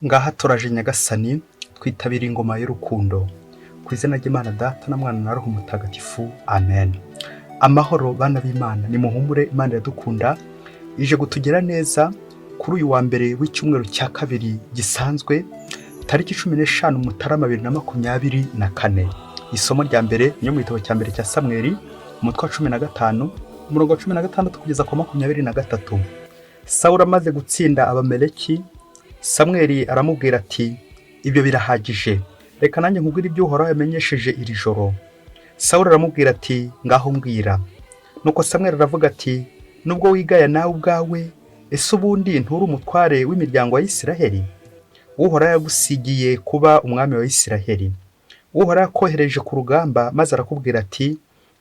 Ngaha turaje Nyagasani, twitabira ingoma y'urukundo. Ku izina ry'Imana Data na Mwana na Roho Mutagatifu, amen. Amahoro bana b'Imana, nimuhumure, Imana iradukunda, ije kutugira neza kuri uyu wa mbere w'icyumweru cya kabiri gisanzwe, tariki 15 Mutarama 2024. Isomo rya mbere niyo mu gitabo cya mbere cya Samweli, umutwe wa 15, umurongo wa 16 kugeza ku wa 23. Sawuli amaze gutsinda Abameleki, Samweli aramubwira ati: "Ibyo birahagije, reka nanjye nkubwire ibyo Uhoraho yamenyesheje iri joro." Sawuli aramubwira ati: "Ngaho mbwira." Nuko Samweli aravuga ati: "Nubwo wigaya nawe ubwawe, ese ubundi nturi umutware w'imiryango ya Isiraheli? Uhoraho yagusigiye kuba umwami wa Isiraheli. Uhoraho yakohereje ku rugamba maze arakubwira ati: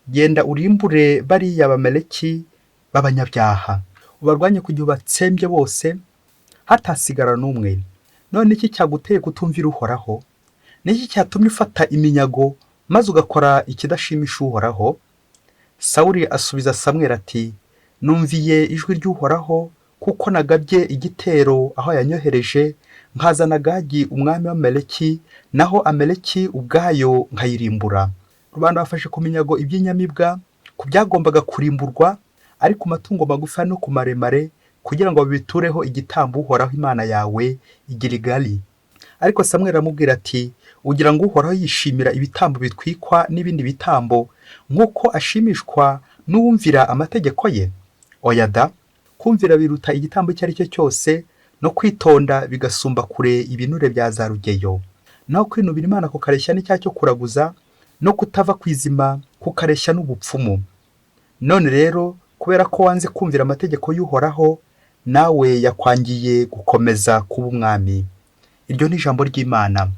'Genda urimbure bariya Bameleki b'abanyabyaha, ubarwanye kugira ubatsembye bose, hatasigara n'umwe.' None iki cyaguteye kutumvira Uhoraho? Ni iki cyatumye ufata iminyago maze ugakora ikidashimisha Uhoraho?" Sawuli asubiza Samweli ati: "Numviye ijwi ry'Uhoraho, kuko nagabye igitero aho yanyohereje, nkazana Agagi umwami w'Amaleki, naho Amaleki ubwayo nkayirimbura. Rubanda bafashe ku minyago iby'inyamibwa, ku byagombaga kurimburwa, ari ku matungo magufi no ku maremare, kugira ngo babitureho igitambo Uhoraho Imana yawe i Giligali." Ariko Samweli aramubwira ati: "Ugira ngo Uhoraho yishimira ibitambo bitwikwa n'ibindi bitambo nk'uko ashimishwa n'uwumvira amategeko ye? Oya da! Kumvira biruta igitambo icyo ari cyo cyose, no kwitonda bigasumba kure ibinure bya za rugeyo. Naho kwinubira Imana kukareshya n'icyaha cyo kuraguza, no kutava ku izima kukareshya n'ubupfumu. None rero, kubera ko wanze kumvira amategeko y'Uhoraho, nawe yakwangiye gukomeza kuba umwami." Iryo ni ijambo ry'Imana.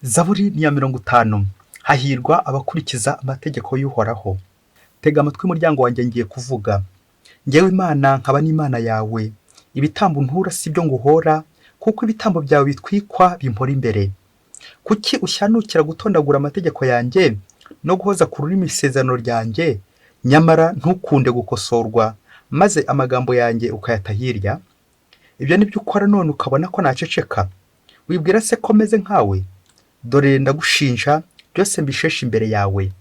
Zaburi ni iya 50. Hahirwa abakurikiza amategeko y'Uhoraho. Tega amatwi, umuryango wanjye, ngiye kuvuga. Ngewe Imana nkaba n'Imana yawe. Ibitambo ntura si byo nguhora, kuko ibitambo byawe bitwikwa bimpora imbere. Kuki ushyanukira gutondagura amategeko yanjye no guhoza ku rurimi isezerano ryanjye, nyamara ntukunde gukosorwa, maze amagambo yanjye ukayata hirya? Ibyo ni byo ukora, none ukabona ko naceceka? Wibwira se ko meze nkawe? Dore ndagushinja, byose mbisheshe imbere yawe.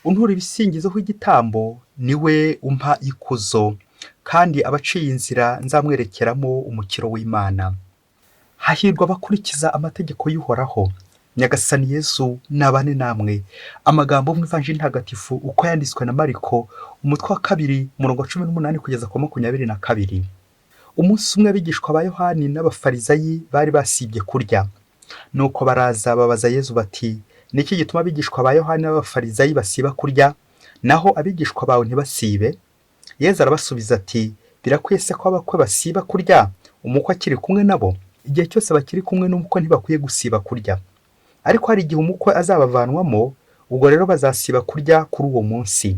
Untura ibisingizo igitambo niwe umpa ikuzo, kandi abaciye inzira nzamwerekeramo umukiro w'Imana. Hahirwa abakurikiza amategeko y'Uhoraho. Nyagasani Yesu nabane namwe. Amagambo mu Ivanjiri Ntagatifu uko yanditswe na Mariko, umutwe wa 2, umurongo wa 18 kugeza ku wa 22. Umunsi umwe abigishwa ba Yohani n'Abafarizayi bari basibye kurya. Nuko baraza babaza Yezu bati: "Ni iki gituma abigishwa ba Yohani n'Abafarizayi basiba kurya, naho abigishwa bawe ntibasibe?" Yezu arabasubiza ati: "Birakwiye se ko abakwe basiba kurya, umukwe akiri kumwe nabo? Igihe cyose bakiri kumwe n'umukwe ntibakwiye gusiba kurya. Ariko hari igihe umukwe azabavanwamo, ubwo rero bazasiba kurya kuri uwo munsi.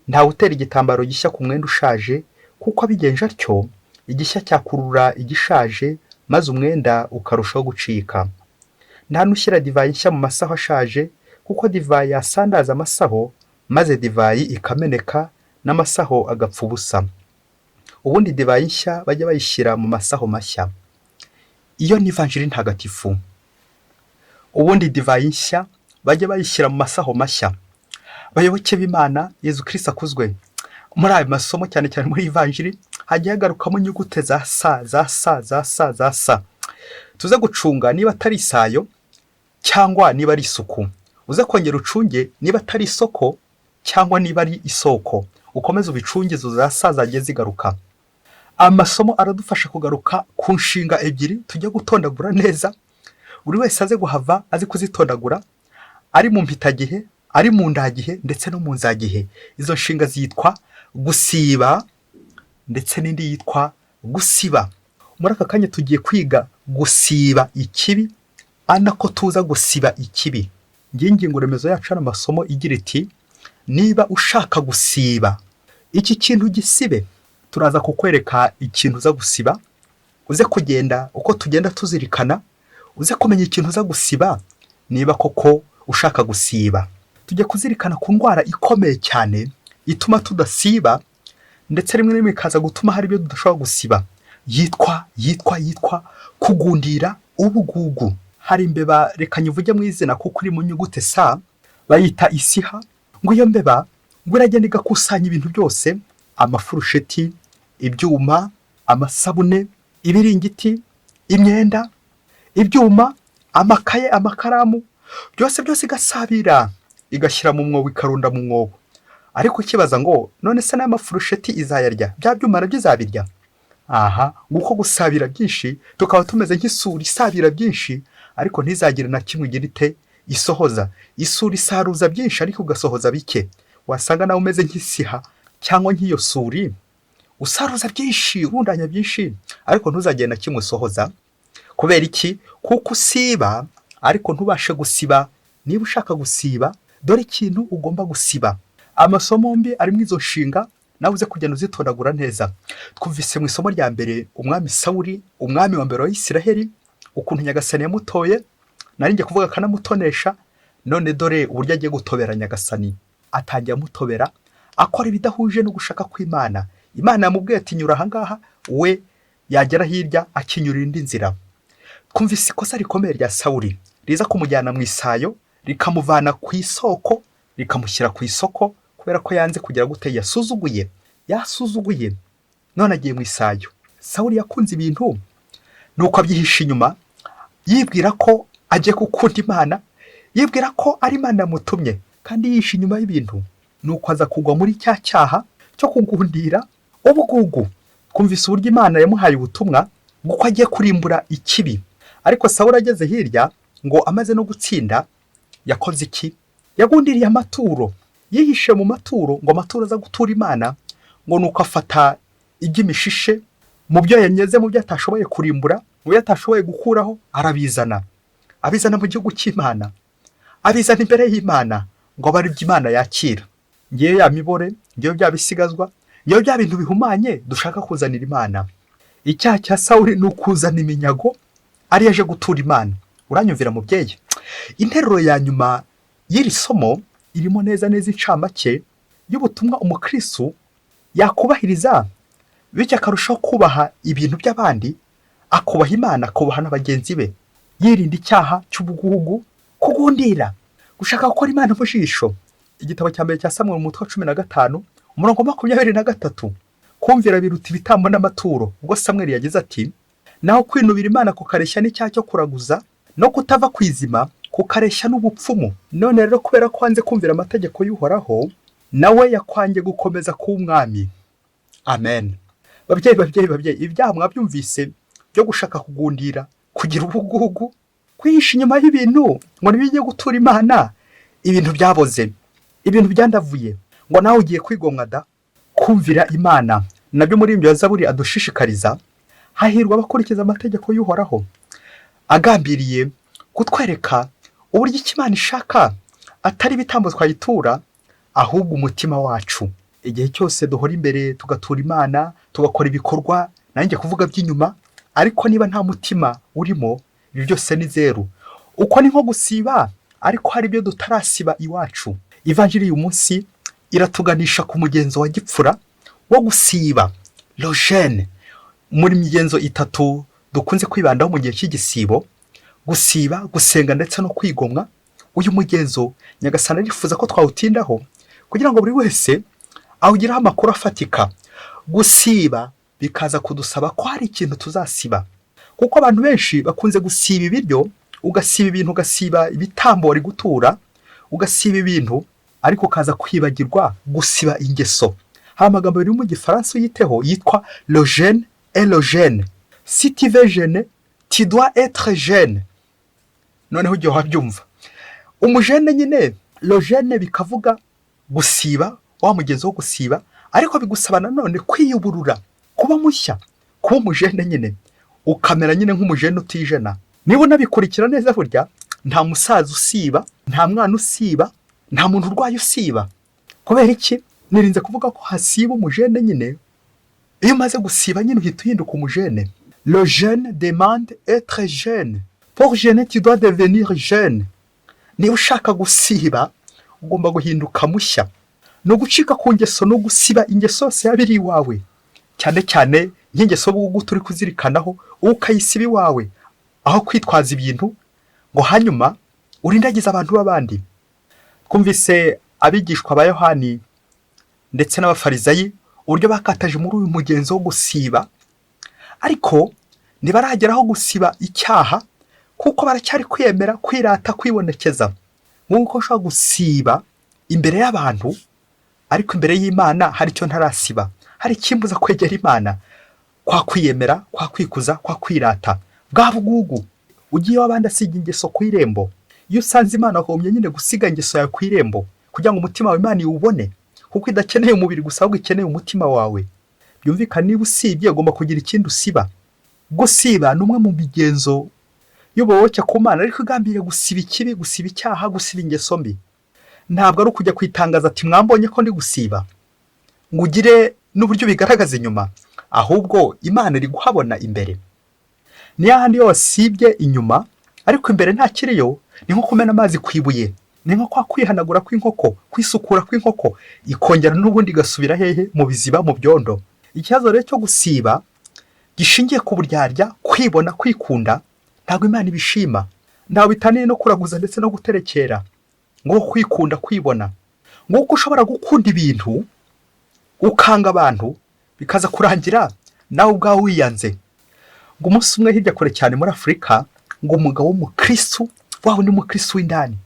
Ntawe utera igitambaro gishya ku mwenda ushaje, kuko abigenje atyo, igishya cyakurura igishaje, maze umwenda ukarushaho gucika. Nta n'ushyira divayi nshya mu masaho ashaje, kuko divayi yasandaza amasaho, maze divayi ikameneka n'amasaho agapfa ubusa. Ubundi divayi nshya bajya bayishyira mu masaho mashya." Iyo ni Ivanjiri Ntagatifu. Ubundi divayi nshya bajya bayishyira mu masaho mashya. Bayoboke b'Imana, Yezu Kristo akuzwe. Muri ayo masomo, cyane cyane muri Ivanjiri, hagiye hagarukamo inyuguti za sa, za sa, za sa, za sa. Tuze gucunga niba atari isayo cyangwa niba ari isuku. Uze kongera ucunge niba atari isoko cyangwa niba ari isoko. Ukomeze ubicunge izo za sa zagiye zigaruka. Amasomo aradufasha kugaruka ku nshinga ebyiri tujya gutondagura neza, buri wese aze guhava azi kuzitondagura, ari mu mpitagihe, ari mu ndagihe ndetse no mu nzagihe. Izo nshinga zitwa gusiba ndetse n'indi yitwa gusiba. Muri aka kanya tugiye kwiga gusiba ikibi, ari nako tuza gusiba ikibi. Ngiyi ingingo remezo yacu y'ano masomo igira iti: "Niba ushaka gusiba iki kintu, gisibe." Turaza kukwereka ikintu uza gusiba, uze kugenda uko tugenda tuzirikana, uze kumenya ikintu uza gusiba niba koko ushaka gusiba. Tujya kuzirikana ku ndwara ikomeye cyane ituma tudasiba, ndetse rimwe na rimwe ikaza gutuma hari ibyo tudashobora gusiba, yitwa kugundira Ubugugu. Hari imbeba, reka nyivuge mu izina kuko iri mu nyuguti sa, bayita isiha. Ngo iyo mbeba ngo iragenda igakusanya ibintu byose: amafurusheti, ibyuma, amasabune, ibiringiti, imyenda, ibyuma, amakaye, amakaramu, byose byose, igasabira, igashyira mu mwobo, ikarunda mu mwobo. Ariko ukibaza ngo: "None se n'aya mafurusheti izayarya? Bya byuma nabyo izabirya?" Aha nguko gusabira byinshi, tukaba tumeze nk'isuri isabira byinshi ariko ntizagire na kimwe igira ite isohoza. Isuri isaruza byinshi ariko ugasohoza bike. Wasanga nawe umeze nk'isiha cyangwa nk'iyo suri, usaruza byinshi, urundanya byinshi, ariko ntuzagire na kimwe usohoza. Kubera iki? Kuko usiba ariko ntubashe gusiba. Niba ushaka gusiba, dore ikintu ugomba gusiba. Amasomo yombi arimo izo nshinga, nawe uze kugenda uzitondagura neza. Twumvise mu isomo rya mbere umwami Sawuri, umwami wa mbere wa Isiraheli, ukuntu Nyagasani yamutoye, nari ngiye kuvuga akanamutonesha. None dore uburyo agiye gutobera Nyagasani. Atangiye amutobera akora ibidahuje no gushaka kw'Imana. Imana yamubwiye ati: "Nyura ahangaha," we yagera hirya akinyurira indi nzira. Twumvise ikosa rikomeye rya Sawuri riza kumujyana mu isayo, rikamuvana ku isoko, rikamushyira ku isoko, kubera ko yanze kugira gute? Yasuzuguye, yasuzuguye, none agiye mu isayo. Sawuri yakunze ibintu, nuko abyihisha inyuma, yibwira ko agiye gukunda Imana, yibwira ko ari Imana yamutumye, kandi yihishe inyuma y'ibintu. Nuko aza kugwa muri cya cyaha cyo kugundira, ubugugu. Twumvise uburyo Imana yamuhaye ubutumwa bw'uko agiye kurimbura ikibi, ariko Sawuri ageze hirya, ngo amaze no gutsinda, yakoze iki? Yagundiriye amaturo, yihishe mu maturo, ngo amaturo aza gutura Imana. Ngo nuko afata iby'imishishe mu byo yanyeze, mu byo atashoboye kurimbura, mu byo atashoboye gukuraho, arabizana, abizana mu gihugu cy'Imana, abizana imbere y'Imana, ngo abe ari byo Imana yakira. Ngewe ya mibore, ngewe bya bisigazwa, ngewe bya bintu bihumanye dushaka kuzanira Imana. Icyaha cya Sawuri ni ukuzana iminyago ari yaje gutura Imana. Uranyumvira, mubyeyi? Interuro ya nyuma y'iri somo irimo neza neza incamake y'ubutumwa umukristu yakubahiriza, bityo akarushaho kubaha ibintu by'abandi, akubaha Imana, akubaha na bagenzi be, yirinda icyaha cy'ubugugu, kugundira, gushaka gukora Imana mu jisho. Igitabo cya mbere cya Samweli, umutwe wa 15, umurongo 23: "Kumvira biruta ibitambo n'amaturo." Ubwo Samweli yagize ati: "Naho kwinubira Imana kukareshya n'icyaha cyo kuraguza, no kutava ku izima kukareshya n'ubupfumu." None rero, kubera ko wanze kumvira amategeko y'Uhoraho, nawe yakwange gukomeza kuba umwami. Amen. Babyeyi, babyeyi, babyeyi, ibyaha mwabyumvise byo gushaka kugundira, kugira ubugugu, kwihisha inyuma y'ibintu ngo ntibijye gutura Imana, ibintu byaboze, ibintu byandavuye, ngo nawe ugiye kwigomwa da kumvira Imana. Nabyo muri ibyo Zaburi adushishikariza: "Hahirwa abakurikiza amategeko y'Uhoraho," agambiriye kutwereka uburyo icyo Imana ishaka atari ibitambo twayitura, ahubwo umutima wacu. Igihe cyose duhora imbere tugatura Imana, tugakora ibikorwa, nanjye kuvuga by'inyuma, ariko niba nta mutima urimo, ibi byose ni zeru. Uko ni nko gusiba ariko hari ibyo tutarasiba iwacu. Ivanjiri uyu munsi iratuganisha ku mugenzo wa gipfura wo gusiba, le jeûne. Muri migenzo itatu dukunze kwibandaho mu gihe cy'igisibo: gusiba, gusenga ndetse no kwigomwa, uyu mugenzo Nyagasani arifuza ko twawutindaho kugira ngo buri wese awugireho amakuru afatika. Gusiba bikaza kudusaba ko hari ikintu tuzasiba, kuko abantu benshi bakunze gusiba ibiryo, ugasiba ibintu, ugasiba ibitambo wari gutura, ugasiba ibintu, ariko ukaza kwibagirwa gusiba ingeso. Hari amagambo abiri mu Gifaransa, uyiteho, yitwa le jeûne et le gêne. Si tu veux jeûner, tu dois être jeune. Noneho igihe wabyumva, umujene nyine, le jeûne bikavuga gusiba, wa mugenzo wo gusiba, ariko bigusaba nanone kwiyuburura, kuba mushya, kuba umujene nyine, ukamera nyine nk'umujene utijena. Niba unabikurikira neza, burya nta musaza usiba, nta mwana usiba, nta muntu urwaye usiba. Kubera iki? Nirinze kuvuga ko hasiba umujene nyine. Iyo umaze gusiba nyine, uhita uhinduka umujene. Le jeûne demande être jeune. Pour jeûner, tu dois devenir jeune. Niba ushaka gusiba, ugomba guhinduka mushya. Ni ugucika ku ngeso, no gusiba ingeso yose yaba iri iwawe, cyane cyane nk'ingeso y'ubugugu turi kuzirikanaho, ukayisiba iwawe. Aho kwitwaza ibintu ngo hanyuma urindagize abantu b'abandi. Twumvise abigishwa ba Yohani ndetse n'Abafarizayi uburyo bakataje muri uyu mugenzo wo gusiba, ariko ntibarageraho gusiba icyaha kuko baracyari kwiyemera, kwirata, kwibonekeza. Nk'uko ushobora gusiba imbere y'abantu, ariko imbere y'Imana hari icyo ntarasiba, hari ikimbuza kwegera Imana, kwa kwiyemera, kwa kwikuza, kwa kwirata, bwa bugugu. Ugiye w'abandi asiga ingeso ku irembo. Iyo usanze Imana wagombye nyine gusiga ingeso yawe ku irembo kugira ngo umutima wawe Imana iwubone, kuko idakeneye umubiri gusa, ahubwo ikeneye umutima wawe. Byumvikana, niba usibye ugomba kugira ikindi usiba. Gusiba ni umwe mu migenzo y'ubuyoboke ku Mana, ariko igambiriye gusiba ikibi, gusiba icyaha, gusiba ingeso mbi. Ntabwo ari ukujya kwitangaza ati: "Mwambonye ko ndi gusiba," ngo ugire n'uburyo bigaragaza inyuma, ahubwo Imana iri guhabona imbere. Niyo handi iyo wasibye inyuma ariko imbere ntakiriyo, ni nko kumena amazi ku ibuye, ni nko kwa kwihanagura kw'inkoko, kwisukura kw'inkoko, ikongera n'ubundi igasubira hehe? Mu biziba, mu byondo. Ikibazo rero cyo gusiba gishingiye ku buryarya, kwibona, kwikunda, ntabwo Imana ibishima. Ntabwo bitaniye no kuraguza ndetse no guterekera, ngo kwikunda, kwibona. Nguko ushobora gukunda ibintu ukanga abantu, bikaza kurangira nawe ubwawe wiyanze. Ngo umunsi umwe hirya kure cyane muri Afurika, ngo umugabo w'umukristu, wa wundi mukristu w'indani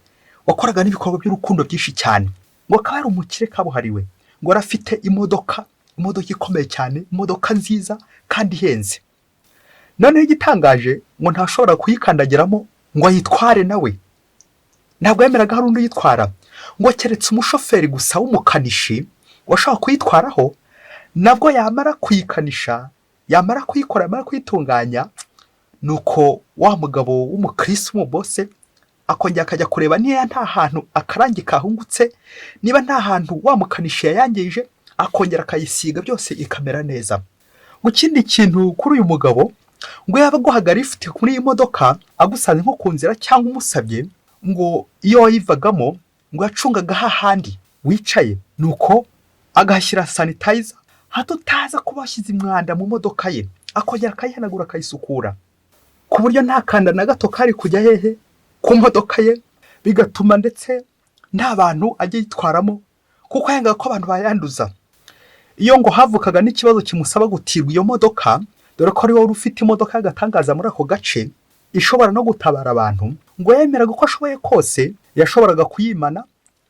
wakoraga n'ibikorwa by'urukundo byinshi cyane, ngo akaba yari umukire kabuhariwe, ngo yari afite imodoka, imodoka ikomeye cyane, imodoka nziza kandi ihenze. Noneho igitangaje, ngo ntashobora kuyikandagiramo ngo ayitware nawe, ntabwo yemeraga hari undi uyitwara, ngo keretse umushoferi gusa w'umukanishi washobora kuyitwaraho. Nabwo yamara kuyikanisha, yamara kuyikora, yamara kuyitunganya, nuko wa mugabo w'umukirisitu w'umubose akongera akajya kureba niba nta hantu akarangi kahungutse, niba nta hantu wa mukanishi yayangije, akongera akayisiga, byose ikamera neza. Ngo ikindi kintu kuri uyu mugabo, ngo yaba aguhaga lifuti muri iyi modoka, agusanze nko ku nzira cyangwa umusabye, ngo iyo wayivagamo, ngo yacungaga hahandi wicaye, nuko agahashyira sanitizer, hato utaza kuba washyize umwanda mu modoka ye, akongera akayihanagura, akayisukura, ku buryo nta kanda na gato kari kujya hehe? Ku modoka ye. Bigatuma ndetse nta bantu ajya yitwaramo, kuko yangaga ko abantu bayanduza. Iyo ngo havukaga n'ikibazo kimusaba gutirwa iyo modoka, dore ko ari wowe ufite imodoka y'agatangaza muri ako gace ishobora no gutabara abantu, ngo yemeraga uko ashoboye kose, yashoboraga kuyimana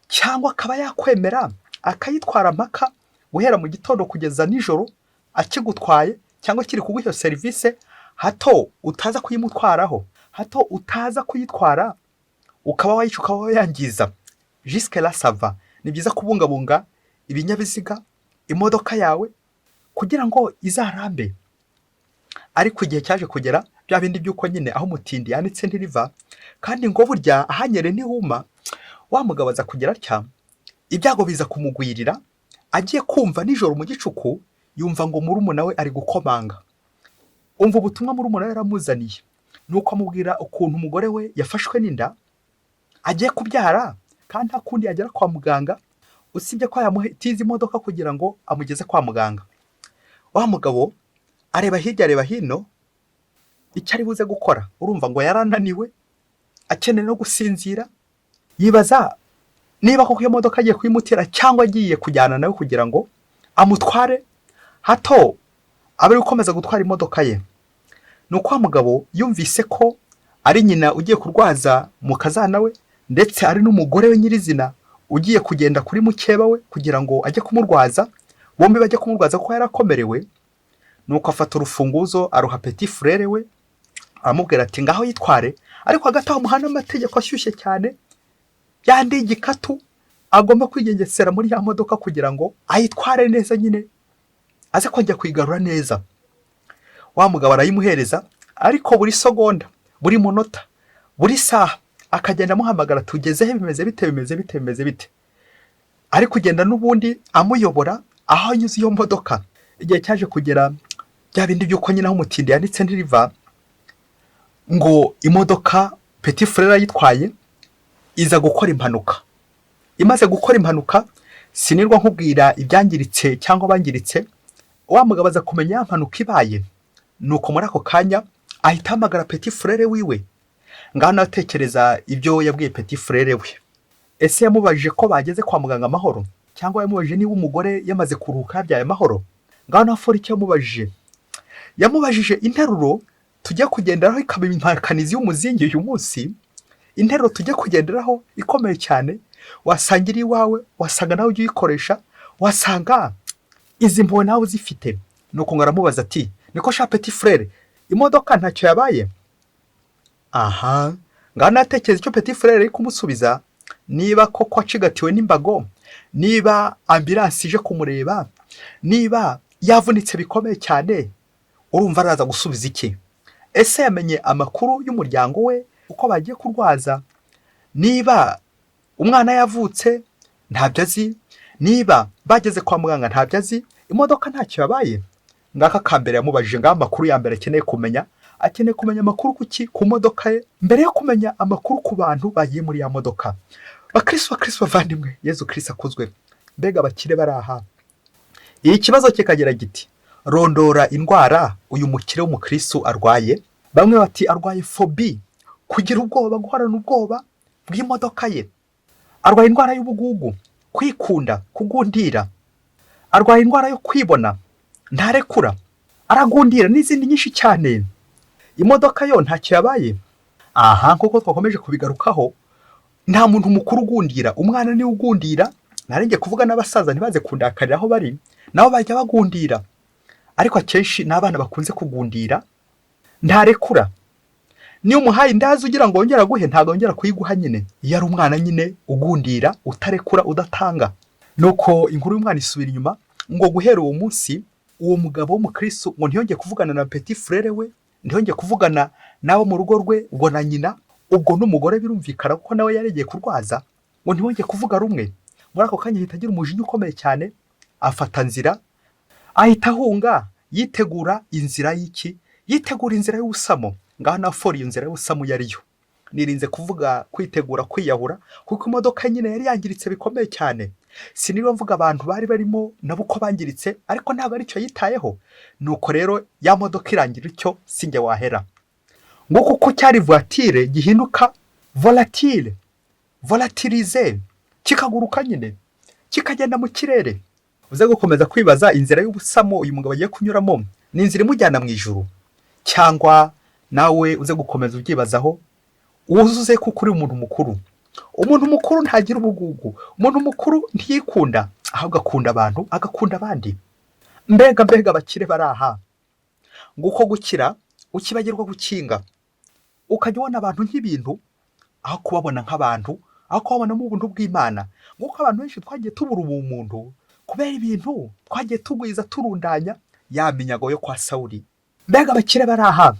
cyangwa akaba yakwemera akayitwara mpaka guhera mu gitondo kugeza nijoro akigutwaye cyangwa kiri kuguha iyo serivisi, hato utaza kuyimutwaraho, hato utaza kuyitwara ukaba wayica, ukaba wayangiza. Jusque là ça va. Ni byiza kubungabunga ibinyabiziga, imodoka yawe, kugira ngo izarambe. Ariko igihe cyaje kugera, bya bindi by'uko nyine aho umutindi yanitse ntiriva, kandi ngo burya ahanyere ntihuma, wa mugabo aza kugera atya ibyago biza kumugwirira. Agiye kumva nijoro mu gicuku, yumva ngo murumuna we ari gukomanga. Umva ubutumwa murumuna we yaramuzaniye. Nuko amubwira ukuntu umugore we yafashwe n'inda, agiye kubyara, kandi nta kundi yagera kwa muganga usibye ko yamutiza imodoka kugira ngo amugeze kwa muganga. Wa mugabo areba hirya, areba hino icyo ari buze gukora. Urumva ngo yarananiwe, akeneye no gusinzira, yibaza niba koko iyo modoka agiye kuyimutira cyangwa agiye kujyana nawe kugira ngo amutware, hato abe ari gukomeza gutwara imodoka ye. Ni uko wa mugabo yumvise ko ari nyina ugiye kurwaza mukazana we, ndetse ari n'umugore we nyirizina ugiye kugenda kuri mukeba we kugira ngo ajye kumurwaza, bombi bajye kumurwaza kuko yarakomerewe. Nuko afata urufunguzo aruha petit frère we, aramubwira ati: "Ngaho yitware." Ariko hagati aho amuha n'amategeko ashyushye cyane yandi igikatu, agomba kwigengesera muri ya modoka kugira ngo ayitware neza nyine, aze kongera kuyigarura neza. Wa mugabo arayimuhereza, ariko buri segonda, buri munota, buri saha akagenda amuhamagara: "Tugezehe? Bimeze bite? Bimeze bite? Bimeze bite?" Ari kugenda n'ubundi amuyobora aho anyuze iyo modoka. Igihe cyaje kugera, bya bindi by'uko nyine aho umutindi yanitse ntiriva, ngo imodoka petit frère ayitwaye iza gukora impanuka. Imaze gukora impanuka, sinirwa nkubwira ibyangiritse cyangwa abangiritse. Wa mugabo aza kumenya ya mpanuka ibaye, nuko muri ako kanya Ahita ahamagara petit frère wiwe. Ngaho natekereza ibyo yabwiye petit frère we. Ese yamubajije ko bageze kwa muganga amahoro, cyangwa yamubajije niba umugore yamaze kuruhuka yabyaye amahoro? Ngaho nafora icyo yamubajije. Yamubajije interuro tujya kugenderaho, ikaba impakanizi y'umuzingi uyu munsi. Interuro tujya kugenderaho ikomeye cyane, wasanga iri iwawe, wasanga nawe ujya uyikoresha, wasanga izi mpuhwe nawe uzifite. Nuko ngo aramubaza ati: "Niko sha petit frère, imodoka ntacyo yabaye?" Aha ngaho natekereza icyo petit frère ari kumusubiza, niba koko acigatiwe n'imbago, niba ambulance ije kumureba, niba yavunitse bikomeye cyane. Urumva araza gusubiza iki? Ese yamenye amakuru y'umuryango we uko bagiye kurwaza? Niba umwana yavutse ntabyo azi, niba bageze kwa muganga ntabyo azi, imodoka ntacyo yabaye. Ngaka kambere yamubajije. Ngaho amakuru ya mbere akeneye kumenya, akeneye kumenya amakuru kuki? Ku modoka ye, mbere yo kumenya amakuru ku bantu bagiye muri ya modoka. Bakristo, bakristo bavandimwe, Yezu Kristo akuzwe. Mbega abakire bari aha! Iki kibazo kikagira giti: "Rondora indwara uyu mukire w'umukristo arwaye." Bamwe bati: "Arwaye phobie, kugira ubwoba, guhorana ubwoba bw'imodoka ye. Arwaye indwara y'ubugugu, kwikunda, kugundira. Arwaye indwara yo kwibona, ntarekura, aragundira", n'izindi nyinshi cyane. Imodoka yo ntacyo yabaye. Aha nk'uko twakomeje kubigarukaho, nta muntu mukuru ugundira, umwana niwe ugundira. Narenge kuvuga n'abasaza ntibaze kundakarira aho bari, nabo bajya bagundira, ariko akenshi ni abana bakunze kugundira. Ntarekura, niyo umuhaye indazi ugira ngo wongere aguhe, ntabwo yongera kuyiguha nyine. Iyo ari umwana nyine ugundira, utarekura, udatanga. Nuko inkuru y'umwana isubira inyuma, ngo guhera uwo munsi uwo mugabo w'umukristo ngo ntiyongeye kuvugana na petit frère we, ntiyongeye kuvugana n'abo mu rugo rwe, ubwo na nyina, ubwo n'umugore birumvikana kuko nawe yaregeye kurwaza, ngo ntibongeye kuvuga rumwe. Muri ako kanya ahita agira umujinya ukomeye cyane, afata nzira, ahita ahunga, yitegura inzira y'iki? Yitegura inzira y'ubusamo. Ngaho nafora iyo nzira y'ubusamo iyo ariyo. Nirinze kuvuga kwitegura kwiyahura, kuko imodoka nyine yari yangiritse bikomeye cyane. Siniriwe mvuga abantu bari barimo nabo uko bangiritse, ariko ntabwo aricyo yitayeho. Nuko rero ya modoka irangira icyo sinjye wahera. Nguko uko cyari voiture gihinduka volatile, volatilisé, kikaguruka nyine, kikagenda mu kirere. Uze gukomeza kwibaza inzira y'ubusamo uyu mugabo agiye kunyuramo, ni inzira imujyana mu ijuru cyangwa? Nawe uze gukomeza ubyibazaho, wuzuze kuko uri umuntu mukuru. Umuntu mukuru ntagira ubugugu, umuntu mukuru ntiyikunda, ahubwo akunda abantu, agakunda abandi. Mbega mbega abakire bari aha! Nguko gukira ukibagirwa gukinga, ukajya ubona abantu nk'ibintu aho kubabona nk'abantu, aho kubabonamo ubuntu bw'Imana. Nk'uko abantu benshi twagiye tubura ubumuntu kubera ibintu twagiye tugwiza, turundanya ya minyago yo kwa Sawuli. Mbega abakire bari aha!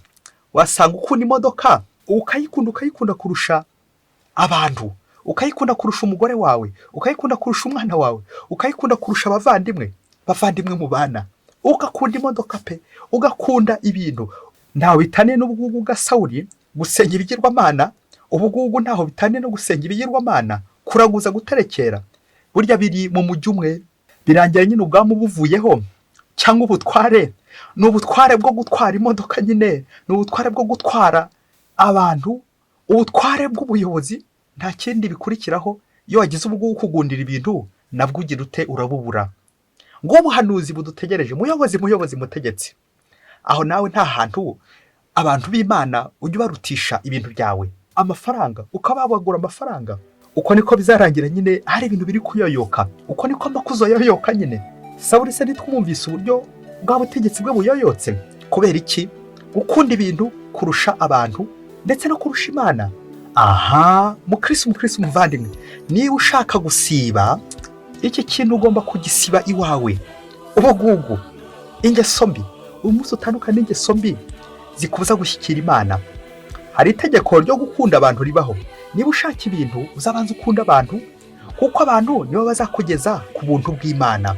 Wasanga ukunda imodoka, ukayikunda, ukayikunda kurusha abantu, ukayikunda kurusha umugore wawe, ukayikunda kurusha umwana wawe, ukayikunda kurusha abavandimwe, bavandimwe mubana. Ugakunda imodoka pe, ugakunda ibintu. Ntawe bitaniye n'ubugugu bwa Sawuli gusenga ibigirwamana. Ubugugu ntaho bitaniye no gusenga ibigirwamana, kuraguza, guterekera. Burya biri mu mujyi umwe. Birangira nyine ubwami buvuyeho, cyangwa ubutware. Ni ubutware bwo gutwara imodoka nyine, ni ubutware bwo gutwara abantu, ubutware bw'ubuyobozi. Nta kindi bikurikiraho. Iyo wagize ubwo kugundira ibintu, nabwo ugira ute? Urabubura. Ngo ubuhanuzi budutegereje, muyobozi, muyobozi, mutegetsi, aho nawe nta hantu abantu b'Imana ujya ubarutisha ibintu byawe, amafaranga, ukaba wabagura amafaranga. Uko niko bizarangira nyine, hari ibintu biri kuyoyoka. Uko niko amakuzo yoyoka nyine. Sawuli se ntitwumvise uburyo bwa butegetsi bwe buyoyotse? Kubera iki? Gukunda ibintu kurusha abantu, ndetse no kurusha Imana. Aha mukristo, mukristo umuvandimwe, niba ushaka gusiba iki kintu, ugomba kugisiba iwawe. Ubugugu, ingeso mbi. Uyu munsi utandukanye n'ingeso mbi zikubuza gushyikira Imana. Hari itegeko ryo gukunda abantu ribaho. Niba ushaka ibintu, uzabanza ukunda abantu, kuko abantu nibo bazakugeza ku buntu bw'Imana.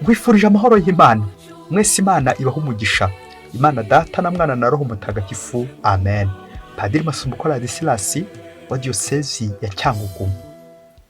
Nkwifurije amahoro y'Imana mwese. Imana ibaha umugisha, Imana Data na Mwana na Roho Mutagatifu. Amen. Padiri Masumbuko Ladislas wa Diyosezi ya Cyangugu.